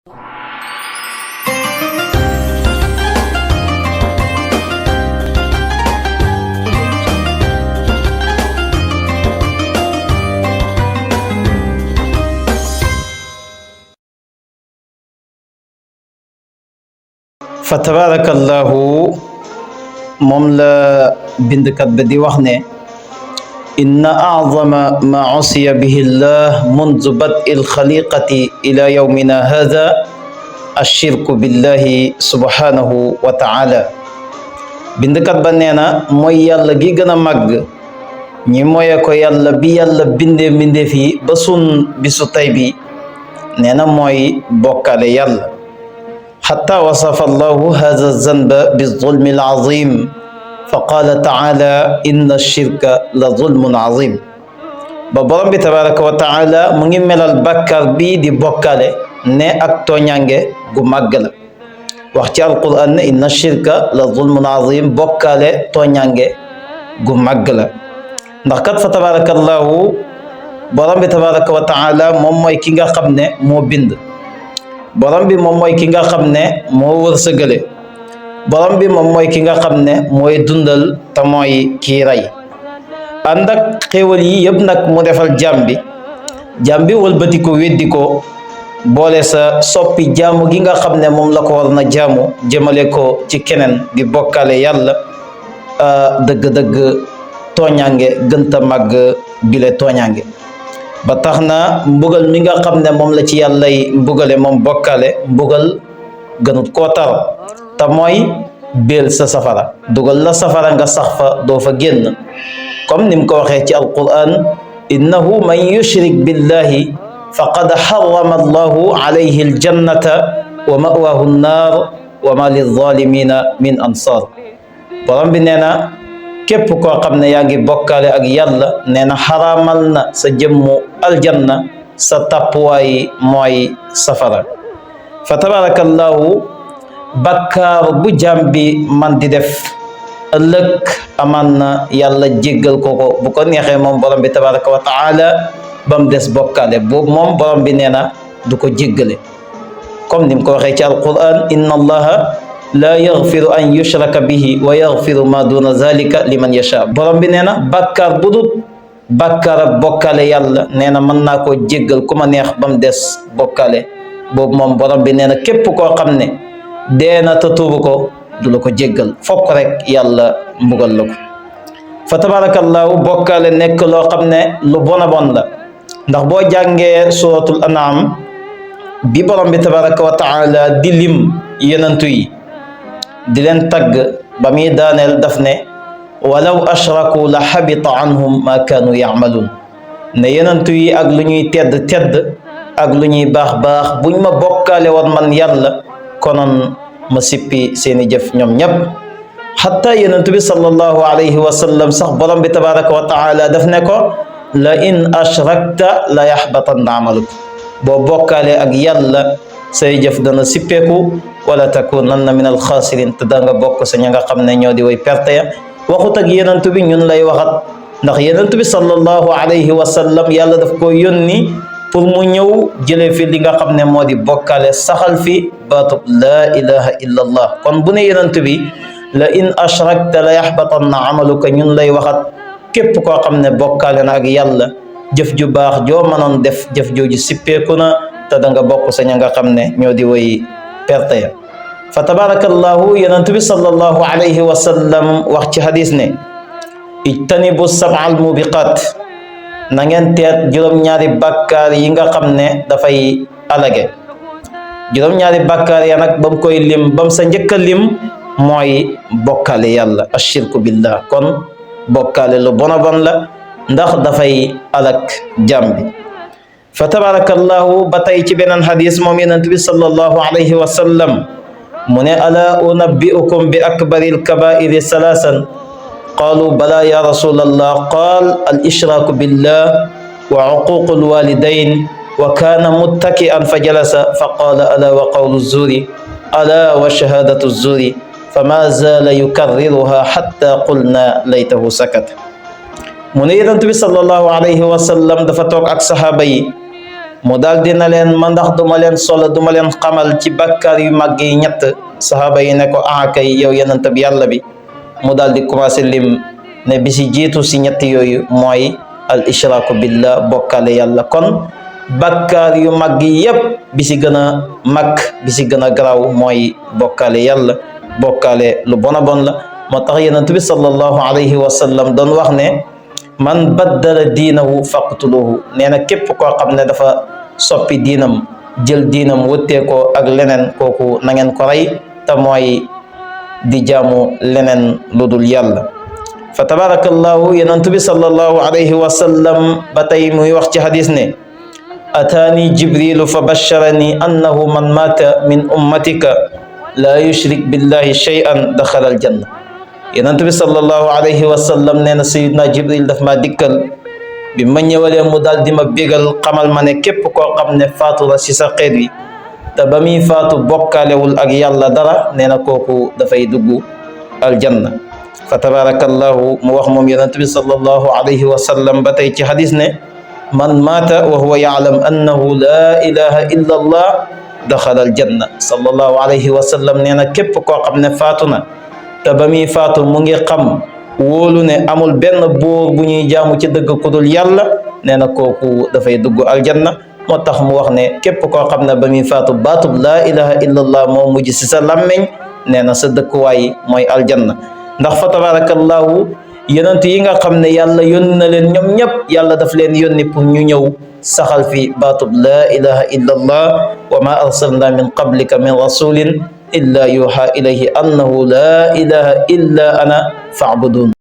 fa tabarakallahu moom la bindkat ba di wax ne inna a'zama ma usiya bihi llah mundu bad'i alxaliqati ila yawmina hadha ashirku billahi subhanahu wa ta'ala. bindkat ba nee na mooy yàlla gi gën a màgg ñi moye ko yàlla bi yàlla bindee mbindeef yi ba sun bisu tay bi nee na mooy bokkaale yàlla. حتى وصف الله هذا الذنب بالظلم العظيم فقال تعالى إن الشرك لظلم عظيم. borom bi tabaraka wa taala mu ngi melal bàkkaar bii di bokkaale ne ak tooñange gu màgg la wax ci alquran ne inna shirka la zulmun azim bokkaale tooñange gu màgg la ndax kat fa tabarakallahu borom bi tabaraka wa taala moom mooy ki nga xam ne moo bind, borom bi moom mooy ki nga xam ne moo wërsëgale, borom bi moom mooy ki nga xam ne mooy dundal te mooy kii rey. ànd ak xéewal yi yëpp nag mu defal jaam bi wëlbati ko weddi ko boole sa soppi jaamu gi nga xam ne moom la ko war na jaamu jëmale ko ci keneen di bokkaale yàlla. dëgg-dëgg tooñaange gënta màgg bile tooñaange ba tax na mbugal mi nga xam ne moom la ci yàllay mbugale moom bokkaale mbugal gënut koo tar te mooy béel sa safara, dugal la safara nga sax fa doo fa génn, comme ni mu ko waxee ci alquran innahu man yushrik billahi faqad harrama allahu alayhi aljannata wa ma'wahu nnar wa ma lilzalimina min ansar. borom bi nee na képp koo xam ne yaa ngi bokkaale ak yàlla nee na xaraamal na sa jëmmu aljanna, sa tàppuwaay mooy safara. fa tabarakallahu bakkaar bu jaam bi man di def ëllëg amaan na yàlla jéggal ko bu ko neexee moom borom bi tabaraka wa taala ba mu des bokkaale boobu moom borom bi nee na du ko jéggale, comme ni mu ko waxee ci alquran inna allaha la yaghfiru an yushraka bihi wa yaghfiru ma duna zalika liman yasha. borom bi nee na bàkkaar bu dul bàkkaar ak bokkaale yàlla nee na mën naa koo jéggal ku ma neex ba mu des bokkaale boobu moom borom bi nee na képp koo xam ne dee na te tuubu ko du la ko jéggal, fokk rek yàlla mbugal la ko. fa tabarakallahu bokkaale nekk loo xam ne lu bona bon la ndax boo jàngee suratul an'am bi borom bi tabaraka wa taala di lim yenantu yi di leen tagg ba muy daaneel daf ne walaw ashraku la xabita anhum ma kaanu yacmaluun ne yenantu yi ak lu ñuy tedd ak lu ñuy baax buñ ma bokkaale woon man yàlla konoon ma sippi seeni jëf ñoom ñépp. xatta yenantu bi sallallahu alayhi wa sallam sax borom bi tabaraka wa taala daf ne ko la in ashrakta la yaxbatanna amaluk, boo bokkaale ak yàlla say jëf dana sippeeku wala takunanna min alxaasirin te da nga bokk sa ña nga xam ne ñoo di way perte ya. waxut ak yenantu bi ñun lay waxat ndax yenantu bi sallallahu alayhi wa sallam yàlla daf ko yónni pour mu ñëw jëlee fi li nga xam ne moo di bokkaale saxal fi baatub laa ilaha illa allah. kon bu ne yenantu bi la in ashrakta la yaxbatanna amaluka ñun lay waxat képp koo xam ne bokkaale na ak yàlla jëf ju baax joo mënoon def jëf jooju sippeeku na te da nga bokk sa ña nga xam ne ñoo di way perte ya. fa tabarakallahu yenantu bi sallallahu alayhi wa sallam wax ci hadis ne ijtanibu sab'al mubiqat, na ngeen teet juróom-ñaari bàkkaar yi nga xam ne dafay alage. juróom-ñaari bàkkaar ya nag ba mu koy lim ba mu sa njëkk a lim mooy bokkaale yàlla ashirku billah. kon bokkaale lu bona bon la ndax dafay alak jaam bi. fa tabarakallahu ba tey ci beneen hadis moom yenantu bi sallallahu alayhi wa sallam mu ne ala unabbi'ukum bi akbari alkabairi salaasan qaalu bala ya rasulallah qaal al ishraaku billah wa uququ alwalidain wa kaana muttaki'an fa jalasa fa qaala ala wa qawlu zuri ala wa shahadatu zuri fama zaala yukarriruha hatta qulna laytahu sakat. mu ne yenantu bi sallallahu alayhi wa sallam dafa toog ak sahaaba yi mu daal dina leen ma ndax duma leen solo duma leen xamal ci bàkkaar yu màgg yi ñett sahaaba yi ne ko kay yow yonent bi yàlla bi mu daal di commencé lim ne bi si jiitu si ñett yooyu mooy al ishraaku billah bokkaale yàlla. kon bàkkaar yu màgg yépp bi si gën a mag bi si gën a garaaw mooy bokkaale yàlla. bokkaale lu bona bon la moo tax yonent bi sallallahu alayhi wa sallam doon wax ne man baddala diinahu faqtuluhu nee na képp koo xam ne dafa soppi diinam jël diinam wëttee ko ak leneen kooku na ngeen ko rey te mooy di jaamu leneen lu dul yàlla. fa tabarakallahu yonent bi sallallahu alayhi wa sallam ba tey muy wax ci hadis ne ataani jibrilu fa basharani annahu man mata min ummatika la yushrik billahi shay'an daxala aljanna. yonent bi sallallahu alayhi wa sallam nee na sayyidina jibril daf ma dikkal bi ma ñëwalee mu daal di ma bégal xamal ma ne képp koo xam ne faatu la si sa xeet wi te ba muy faatu bokkaalewul ak yàlla dara nee na kooku dafay dugg aljanna. fa tabarakallahu mu wax moom yonent bi sallallahu alayhi wa sallam ba tey ci hadis ne man maata wa huwa ya'lam annahu la ilaha illa allah daxala aljanna. sallallahu alayhi wa sallam nee na képp koo xam ne faatu na te ba muy faatu mu ngi xam wóolu ne amul benn buur bu ñuy jaamu ci dëgg ku dul yàlla nee na kooku dafay dugg aljanna. moo tax mu wax ne képp koo xam ne ba muy faatu baatub laa ilaha illallah moo mujj si sa làmmeñ nee na sa dëkkuwaay mooy aljanna. ndax fa tabarakallahu yonent yi nga xam ne yàlla yónni na leen ñoom ñëpp yàlla daf leen yónni pour ñu ñëw saxal fi baatub laa ilaha illallah wa ma arsalna min qablika min rasulin illa yuha ilayhi annahu la ilaha illa ana fa'budun.